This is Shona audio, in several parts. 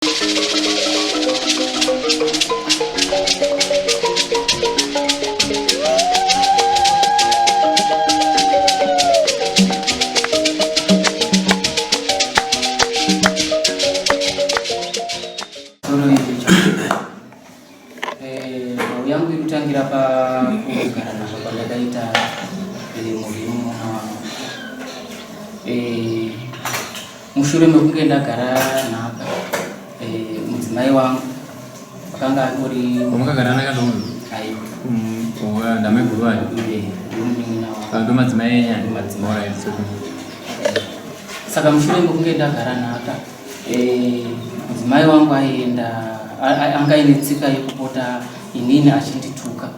Eh, yangu ikutangira pakugara nazvo kwandakaita eh, mhuri yemumuna wangu eh, Mushure mekunge ndagara nhaka eh, mudzimai wangu akanga atori Wamakagara naka ndomunhu? Aiwa. Ndamaiguru vacho? Eh, ndomunin'ina wangu. Ah, ndomadzimai enyu? Ndomadzimai. Alright, it's okay. Saka mushure mekunge ndagara nhaka eh, mudzimai wangu aienda anga aine tsika yekupota inini achindituka.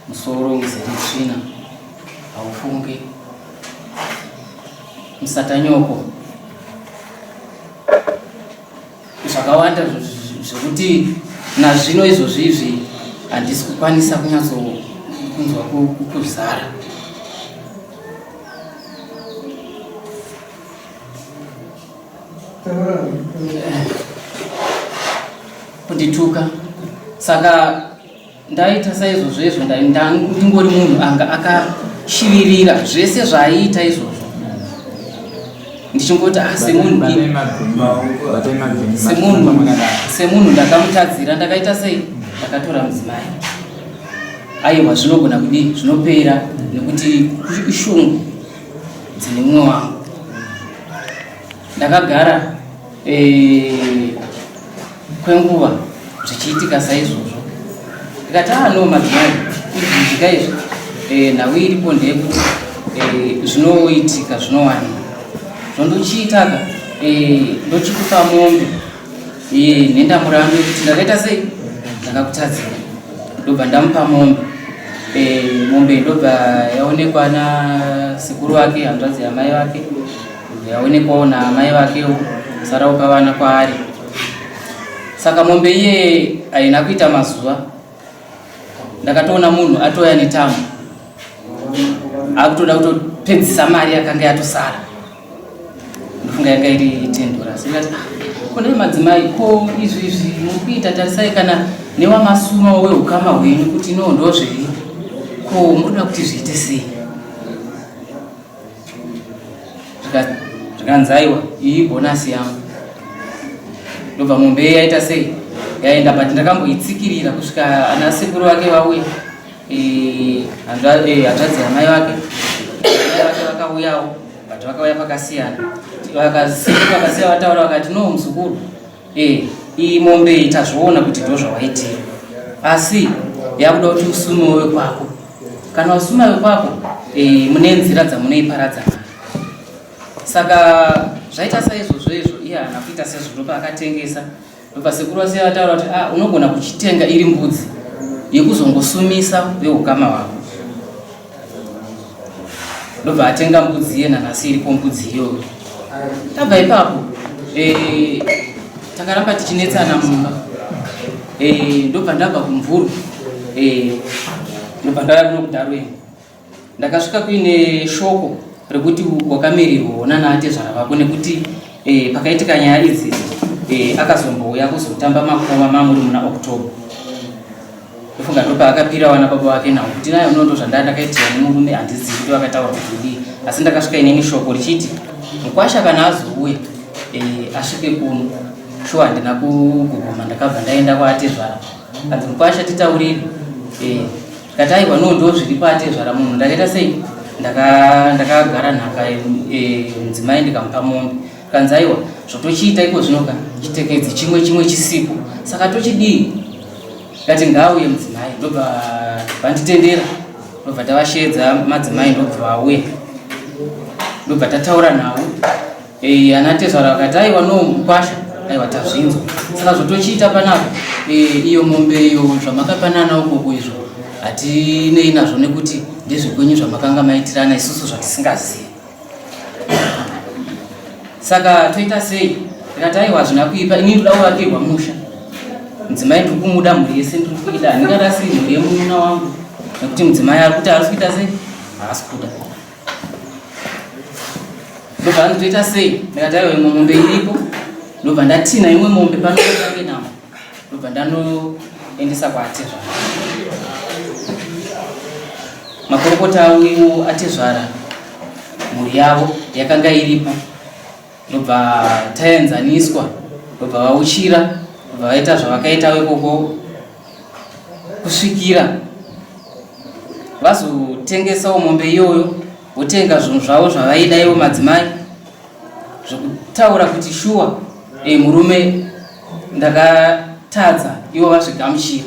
Musoro uzere tsvina haufunge. Musatanyoko. Zvakawanda zvekuti nazvino izvozvi izvi handisi kukwanisa kunyatso kunzwa kuzara. Kundituka. Saka Ndaita saizvozvo izvo ndingori munhu anga akashivirira zvese zvaaiita izvozvo ndichingoti ah, semunhu semunhu ndakamutadzira ndakaita sei ndakatora mudzimai aiwa zvinogona kudii zvinopera nekuti ishungu dzine mumwe wangu ndakagara eh, kwenguva zvichiitika saizvozvo ndikati ah no madzimai izvi izvi eh, nhau iripo ndeyekuti eh, zvinoitika zvinowanika zvondochiitaka eh, ndochikupa mombe eh, nhendamurambe kuti ndakaita sei ndakakutadzira ndobva ndamupa mombe eh, mombe ndobva yaonekwa nasekuru vake hanzvadzi yamai vake yaonekwawo naamai vakewo sara ukavana kwaari saka mombe iye haina kuita mazuva ndakatoona munhu atouya netambo akutoda kutopedzisa mari yakanga yatosara ndofunga yanga iri tendora singati ah, kune madzimai ko izvi izvi muri kuita tarisai kana newamasuma weukama hwenyu kuti no ndozvei ko muri kuda kuti zviite sei zvikanzi aiwa iyi bonasi yangu ndobva mombe iye yaita sei yaenda but ndakamboitsikirira kusvika ana sekuru vake vauya eh, eh, hanzvadzi yamai vake mai vake vakauyawo but vakauya pakasiyana sekuru vakasiya vataura vakati no muzukuru eh, iyi mombe iyi tazviona kuti ndozvawaitira asi yakuda kuti usume wekwako kana wasuma wekwako e, mune nzira dzamunoiparadza saka zvaita saizvozvo izvo iye haana kuita sezvo ndopa akatengesa ndopa sekuru vasiya vataura kuti ah, unogona kuchitenga iri mbudzi yekuzongosumisa veukama hwako ndobva atenga mbudzi iye nanhasi iripo mbudzi iyoyo tabva ipapo e, takaramba tichinetsana mumba e, ndobva ndabva kumvuru e, ndobva ndauya kuno kudarweni ndakasvika kuine shoko rekuti wakamirirwa wonana atezvara vako nekuti e, pakaitika nyaya idzi e, akazombouya kuzotamba makoma mamuri muna october ndofunga ndopaakapira vana baba vake nawo kuti naye unondo zvandaa ndakaitira nemurume handizivi kuti vakataura kuti kudii asi ndakasvika inini shoko richiti mukwasha kana azouya e, asvike kuno shuwa handina kuguguma ndakabva ndaenda kwaatezvara kanzi mukwasha titaurire e, kati aiwa no ndo zviri paatezvara munhu ndakaita sei ndakagara nhaka e, mudzimai ndikamupa mombe kanzi aiwa zvotochiita iko zvino ka chitekedzi chimwe chimwe chisipo saka tochidii Ndati ngaauye mudzimai ndobva vanditendera ndobva tavasheedza madzimai ndobva vauya ndobva tataura navo eh, ana tezvara vakati aiwa no mukwasha aiwa tazvinzwa saka zvotochiita panapa eh, iyo mombe iyo zvamakapanana ukoko izvo hatinei nazvo nekuti ndezvekwenyu zvamakanga maitirana isusu zvatisingazivi Saka toita sei? Ndikati aiwa hazvina kuipa, ini ndoda kuvakirwa musha. Mudzimai ndiri kumuda, mhuri yese ndiri kuida, handingarasi mhuri yemunun'una wangu nekuti mudzimai ari kuti haasi kuita sei? Haasi kuda. Ndobva hanzi toita sei? Ndikati aiwa imwe mombe iripo. Ndobva ndatina imwe mombe pano pange namo. Ndobva ndanoendesa kwaatezvara. Makorokota avo iwo atezvara mhuri yavo yakanga iripo. Ndobva taenzaniswa, ndobva vauchira, ndobva vaita zvavakaita ikoko kusvikira vazotengesawo mombe iyoyo votenga zvinhu zvavo zvavaida ivo madzimai zvekutaura kuti shuwa e, murume ndakatadza ivo vazvigamuchira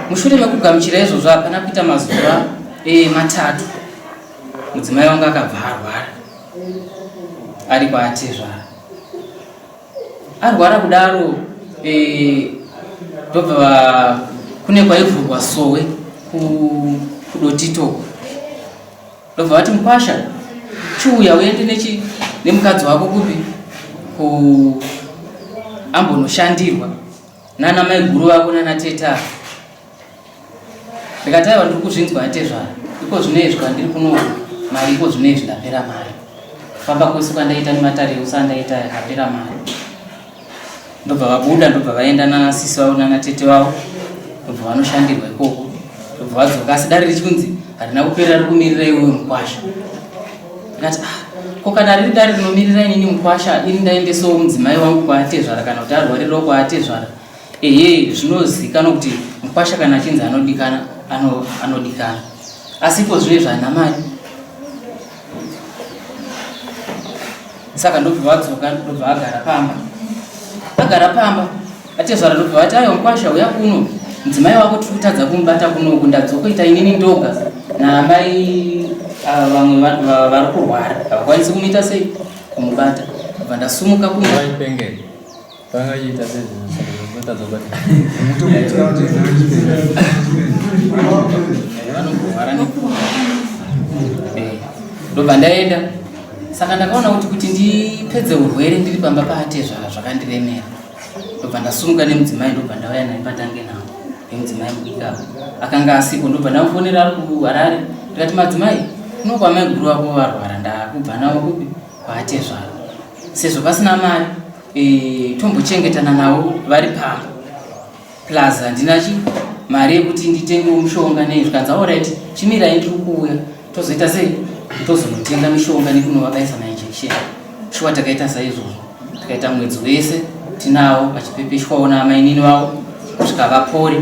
mushure mekugamuchira izvozvo hapana kuita mazuva e, matatu mudzimai wangu akabva arwara ari kwaatezvara arwara kudaro eh, ndobva kune kwaivhurwa sowe kudotito ndobva vati mukwasha chiuya uende nechi nemukadzi wako kupi ku ambonoshandirwa nana maiguru vako nana teta ndikati aiwa ndiri kuzvinzwa atezvara iko zvino izvi kwandiri kuno mari iko zvino izvi ndapera mari kufamba kwese kwandaita nematare ose andaita yakapera mari ndobva vabuda ndobva vaenda nanasisi vavo nanatete vavo ndobva vanoshandirwa ikoko ndobva vadzoka asi dare richikunzi harina kupera riri kumirira iwewe mukwasha ndikati ah ko kana riri dare rinomirira inini mukwasha ini ndaendesawo mudzimai wangu kwaatezvara kana kuti arwarirawo kwaatezvara Ehe, zvinozikanwa kuti mukwasha kana achinzi anodikana anodikana, asi iko zvino izvi haana mari. Saka ndobva vadzoka, ndobva agara pamba, agara pamba atezvara ndobva vati aiwa mukwasha uya kuno, mudzimai wako tiri kutadza kumubata kunoku, ndadzokoita inini ndoga naamai vamwe vari kurwara havakwanisi kumuita sei kumubata, ndobva ndasumuka kuno. Pangachiita sezvinotadza kubata. Ndobva ndaenda saka ndakaona kuti kuti ndipedze urwere ndiri pamba paatezvara zvakandiremera ndobva ndasumuka nemudzimai ndobva ndauya naye patange nawo nemudzimai mudiki apo akanga asipo ndobva ndamufonera ari kuharare ndikati madzimai kuno kwamaiguru vako varwara ndakubva navo kupi kwaatezvara sezvo pasina mari e, tombochengetana navo vari pamba plus handina chi mari yekuti nditengewo mushonga nei zvikanzi aorit chimirai ndiri kuuya tozoita sei tozonotenga mishonga nekunovabaisa mainjection shuwa takaita saizvozvo tikaita mwedzi wese tinawo vachipepeshwawo naamainini vavo kusvika vapore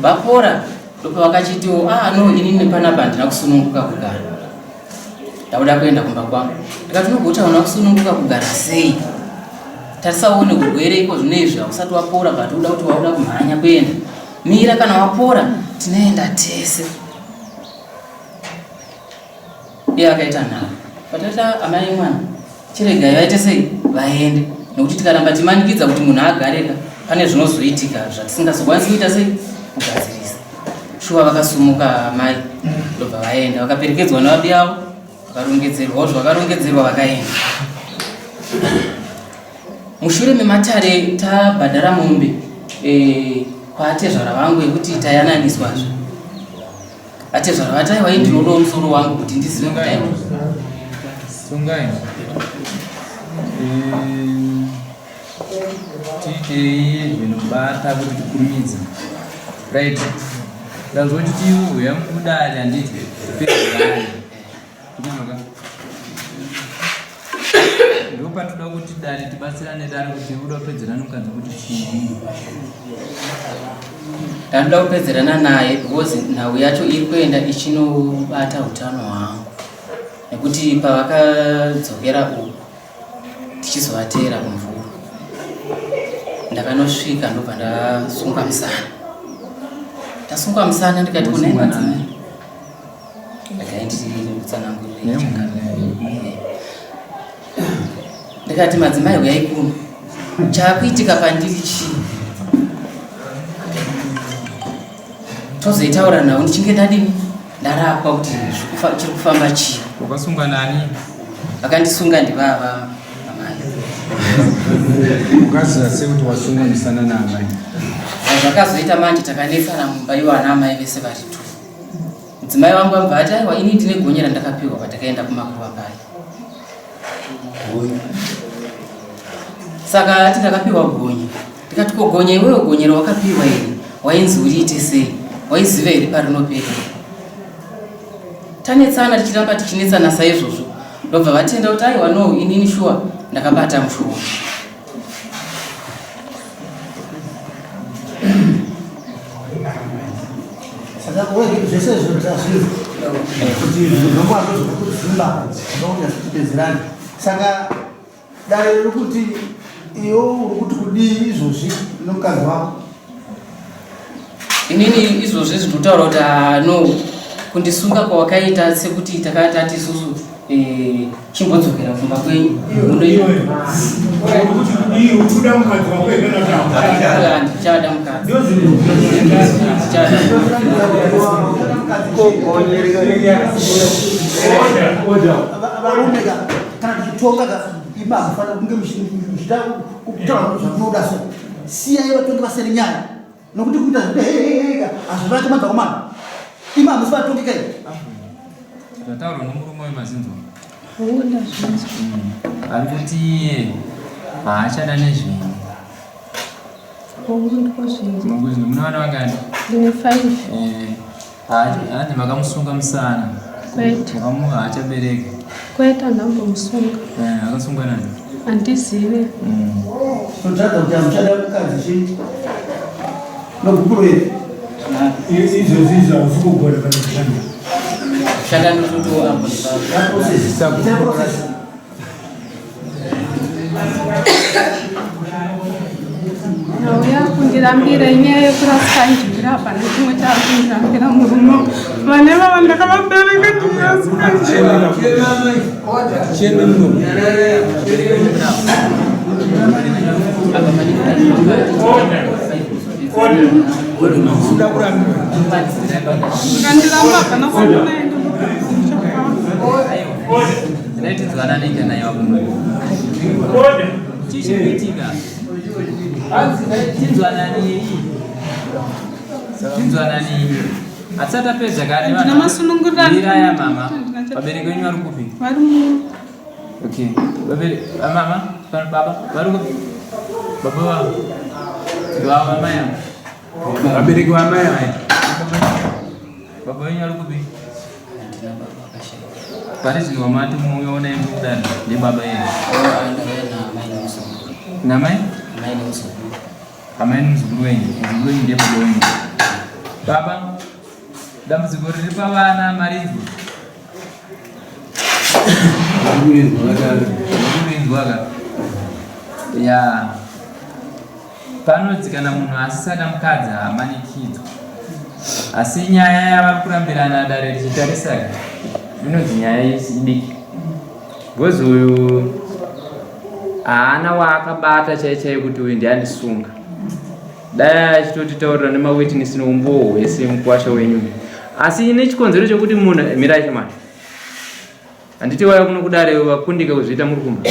vapora ndopavakachitiwo ah no inini panapa handina kusununguka kugara ndakuda kuenda kumba kwangu ndikati unogoti hauna kusununguka kugara sei tarisa uone urwere iko zvino izvi hausati wapora but uda kuti wauda kumhanya kuenda mira kana wapora tinoenda tese iye akaita nharo patata amai mwana chiregai vaite sei vaende nekuti tikaramba timanikidza kuti munhu agareka pane zvinozoitika zvatisingazokwanisi kuita sei kugadzirisa Shuwa vakasumuka amai ndobva vaenda vakaperekedzwa nevabi avo vakarongedzerwawo zvakarongedzerwa vakaenda. Mushure mematare tabhadhara mombe e, kwaatezvara vangu yekuti tayananiswazve. Atezvara vati aiwa ini ndinodawo musoro wangu kuti ndizive kuti aiwa. Sungai. Eh, Tiitei zvinobata kuti tikurumidze. Right. Ndanzwa kuti tiuya mudare handiti tipedzerane. Ndizvoka. Ndopatoda kuti dare tibatsirane dare kuti uda kupedzerana mukadzi kuti chii. Ndanoda kupedzerana naye because nhau yacho iri kuenda ichinobata utano hwangu nekuti pavakadzokera uku tichizovateera kumvura ndakanosvika ndobva ndasungwa musana ndasungwa musana ndikati kuna madzimai regai nditsanangurire ndikati madzimai huyai kuno chaakuitika pandiri chii tozoitaura nhau ndichinge ndadini ndarapwa kuti chiri kufamba chii wakasunga nani vakandisunga ndivava amai ukaziva sei kuti wasunga musana naamai zvakazoita manje takanetsana mumba ivo ana amai vese vari tu mudzimai wangu ambva ati aiwa ini ndine gonye randakapiwa patakaenda kumakuva paye Saka ati ndakapiwa gonye. Ndikati ko gonye iwewe gonye rawakapiwa iri wainzi uriite sei? Waiziva here parinoperera? Tanetsana tichiramba tichinetsana saizvozvo ndobva vatenda kuti aiwa no inini shuwa ndakabata mushonga. Saka zvese izvo tazvinzwa kuti zvinongwa ndozvekudzimba zvinonyatsochipedzerana. Saka dare riri kuti iwe uri kuti kudii izvozvi nomukadzi wako? Inini izvozvi zvinotaura kuti ah, no kundisunga kwawakaita sekuti takatati isusu eh, chimbodzokera kumba kwenyu handichada mukadzi. Varume ka kana tichitonga ka imi hamufanira kunge muchida kutaura zvamunoda so siyai vatongi vasere nyaya nokuti kuita zvekuti heheheka hazvivake madzvakomana imi hamusi vatongi kai. Zvataurwa nomurume wemazinzwa ari kuti iye haachada nezvenyu. Mune vana vangani? Ndine 5. Eh, hanzi makamusunga musana. Kwete. Makamu haachabereki. Kwete, handambomusunga. Eh, akasungwa nani? Handizive. Totsvaga kuti hamuchada mukadzi chii nogupuro here? Izvozvi izvi hausi kugona kana kushanda. Shanda ndototiwo apo nepapo. That process. It's a process. Nauya kundirambira inyaya yekurasika njira, hapana chimwe chaakundirambira murume. Vane vava ndakavabereka ndinirasika njira. Ukandiramba hapana kwandinoenda. Ndaitinzwanane kana iwapo. Chii chiri kuitika? Tinzwanani. Tinzwanani. Hatisati tapedza kani Ndina masunungurira. Miraya mama. Vabereki venyu vari kupi? Vari mu Okay. Vabereki mama, baba vari kupi? Baba vavo. Ndivava mai ava. Vabereki vamai ava. Baba venyu vari kupi? Pari zvino wamati muona imi kudaro ndebaba yenyu. Namai? Amai nemuzukuru wenyu. Muzukuru wenyu ndiye baba wenyu. Baba, dambudziko riri pavana marinzwa. Kurinzwa ka. Ya. Panonzi kana munhu asisada mukadzi haamanikidzwa. Asi nyaya yavari kurambirana dare richitarisa inonzi nyaya idiki. Because uyu haana waakabata chai chai kuti uyu ndiye andisunga. Dai achitotitaurira nemawitness neumbowo hwese mukuwasha wenyu. Asi nechikonzero chekuti munhu mirai chemwana. Handiti waya kuno kudare vakundika kuzviita muri kumba.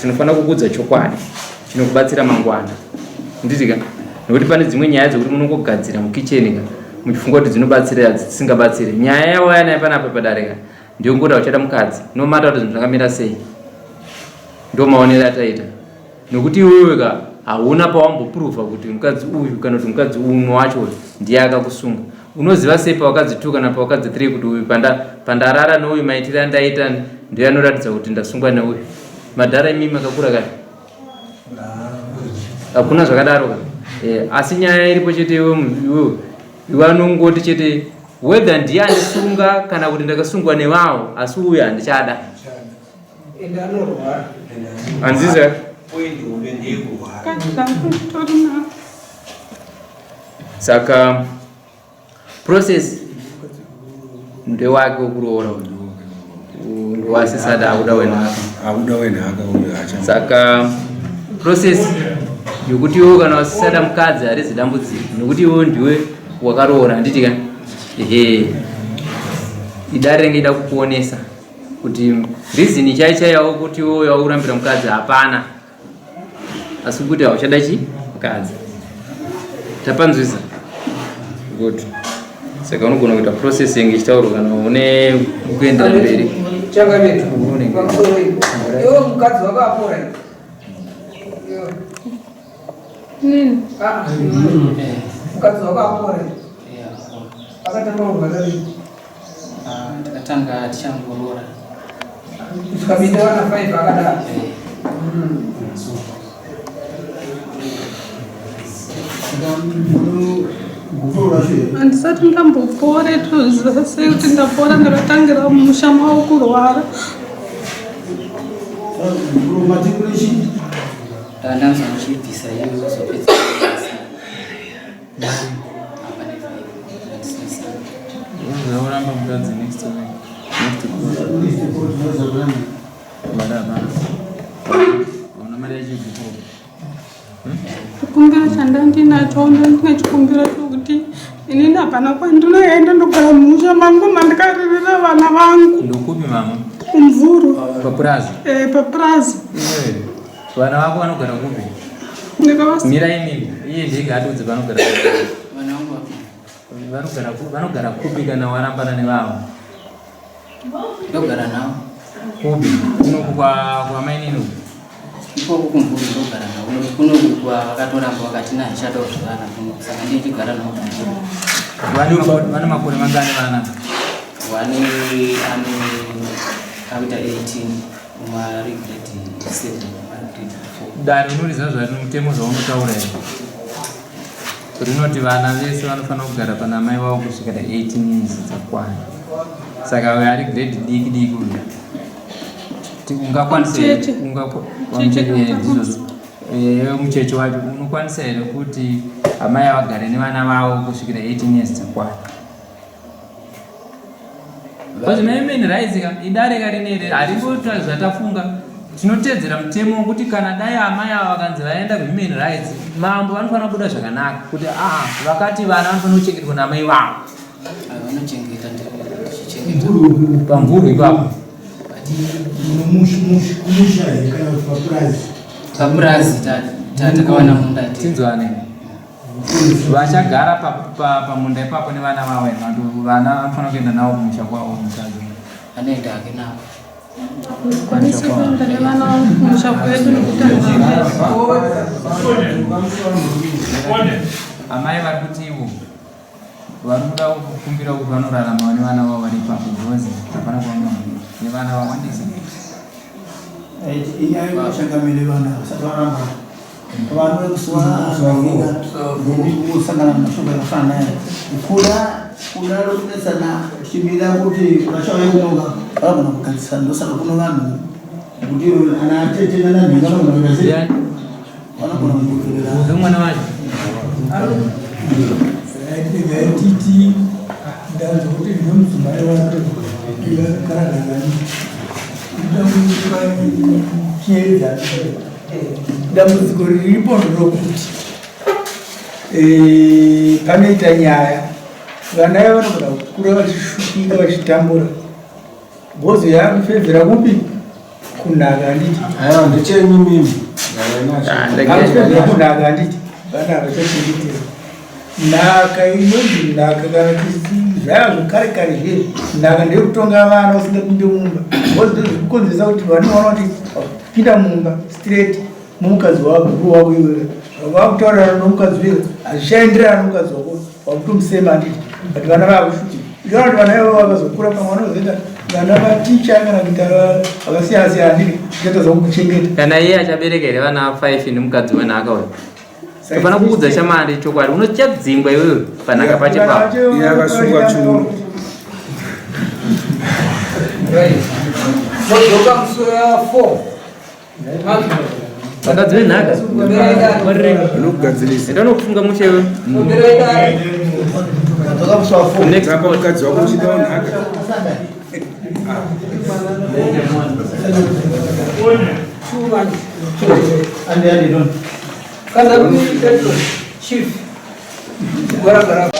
Tinofanira kukudza chokwadi chinokubatsira mangwana. Handiti ka? Nekuti pane dzimwe nyaya dzekuti munongogadzira mukicheni ka muchifunga kuti dzinobatsira dzisingabatsiri. Nyaya yawaya nayo panapa padare ka ndiyongoti hauchada mukadzi no matter kuti zvinhu zvakamira sei. Ndomaonero ataita. Nekuti iwewe ka hauna pawamboprova kuti mukadzi uyu kana kuti mukadzi uno wacho ndiye akakusunga. Unoziva sei pawakadzi 2 kana pawakadzi 3 kuti uyu panda pandarara neuyu maitire andaita ndiye anoratidza kuti ndasungwa neuyu. Madhara imimi makakura kani? Hakuna zvakadaro ka. Eh, asi nyaya iripo chete iwe iwe iwe anongoti chete whether ndiye andisunga kana kuti ndakasungwa nevawo asi uyu handichada. Ende anorwara. Anziza. Point hombe ndeyekurwara. Saka process ndewake wekuroora uyu ndowasisada akuda wenhaka. Akuda wenhaka uyu acha. Saka process yokuti iwe kana wasisada mukadzi harizi dambudziko nekuti iwe ndiwe wakaroora handiti ka ehe idare renge ida kukuonesa kuti reason chai chai yavo kuti iwe wakurambira mukadzi hapana asi kuti hauchada chi mukadzi tapanzwisa good saka unogona kuita processing ichitaurwa kana une kuendera mberi Changamire. Pamusoro ipo. Iwe mukadzi wako apora. Nini? Ah, mukadzi wako apora. Akatanga kurwara rini? Ah, takatanga tichangoroora. Kusvika vana 5 akadaro. Handisati ndambopore toziva sei kuti ndapora ndakatangira mumusha mavo kurwara. Ndanzwa muchibvisa iwe uzopedza. Uramba mukadzi next to me. Next to Mari hapana. Una mari yachibvisa. Chikumbiro chandandinacho ndandine chikumbiro chokuti inini hapana kwandinoenda ndogara mumusha mangu mandikaririra vana vangu. Ndokupi mama? Kumvuru. Papurazi? Eh, papurazi. Iwe, vana vako vanogara kupi? Ndikavasi. Mira imimi, iye ndega atudze vanogara kupi. Vana vangu vapi? Vanogara kupi? Vanogara kupi kana warambana nevavo? Ndogara navo. Kupi? Kunoku kwa kwamainini uku? Ikoko kumvuru ndogara navo. Kunoku kwa vakatoramba vakati na ndichada zvevana kuno. Saka ndichigara navo kumvuru. Vane makore mangani vana? Vane ane akuita 18 umwe ari grade 7 umwe ari grade 4. Dare unoriziva zvarino mutemo zvaunotaura here? Rinoti vana vese vanofanira kugara pana mai vavo kusvikira 18 years dzakwana. Saka uyo ari grade diki diki uyu. Ungakwanisa here? Mucheche. Ungakwanisa ndizvozvo. Mucheche wacho unokwanisa here kuti amai vagare nevana vavo kusvikira 18 years dzakwana? Because mahuman rights ka idare ka rineri haringoita zvatafunga. Tinotedzera mutemo wekuti kana dai amai ava vakanzi vaenda kuhuman rights, mambo vanofanira kubuda zvakanaka kuti aa vakati vana vanofanira kuchengetwa namai vavo. Vanochengeta ndichichengeta. Pamvurwi ipapo. Kumusha here kana kuti papurazi? Papurazi takawana munda. Tinzwane. Vachagara pamunda ipapo nevana vavo here? Vana vanofanira kuenda navo kumusha kwavo mukadzi. Anoenda hake navo. Kwanisi kuenda nevana vangu kumusha kwedu nekuti handina. Amai vari kuti ivo vari kuda kukumbira kuti vanorarama nevana vavo vari ipapo because hapana kwavanoenda nevana vawandisa. Inyaya yekuchangamire vana vasati varamba. Vanhu vekusangana nemashoko akafanana nayo. Kuda kuda kunetsana tichimirira kuti vachauya kunoka vanogona kugadzirisana ndosaka kuno vanhu nekuti ana tete nana nhinga vanogona kuita sei? Vanogona kugoverera. Mwana wacho. Titi ndanzwa kuti ndinomudzimai wake karagazani chiedza. Dambudziko riripo nderokuti panoita nyaya vana ivo vanogona kukura vachishupika vachitambura bhozi yaakufevhera kupi kunhaka handiti Aiwa ndechenyu mimi. akufevhera kunhaka handiti vana havachachengetera nhaka inonzi nhaka kana zvaiva zvekare kare zvezvi nhaka ndeyekutonga vana usingapinde mumba bhozi ndozvikukonzeresa kuti vanoona kuti pinda mumba straight mumukadzi wako mukuru wako iwewe zvavakutaurana nomukadzi uye hazvichaenderana nomukadzi wako wakutomusema handiti but vana vakushuti uchiona kuti vana ivavo vakazokura pamwe vanozoita vana vaticha kana kuita vakasiyana siyana handiti zvichaita zvakukuchengeta. Kana iye achabereka here vana 5 nemukadzi wenhaka uyu? Tofana kuudza shamari chokwadi unochadzingwa iwewe panhaka pacho ipapo. Iye akasungwa chiuno. Right. Modzoka musoro ya 4. Vakadzi venhaka. Vanokugadzirisa. Enda unofunga mushe iwe. Next mukadzi wako uchidawo nhaka. Kana kuni Chief. Gara gara.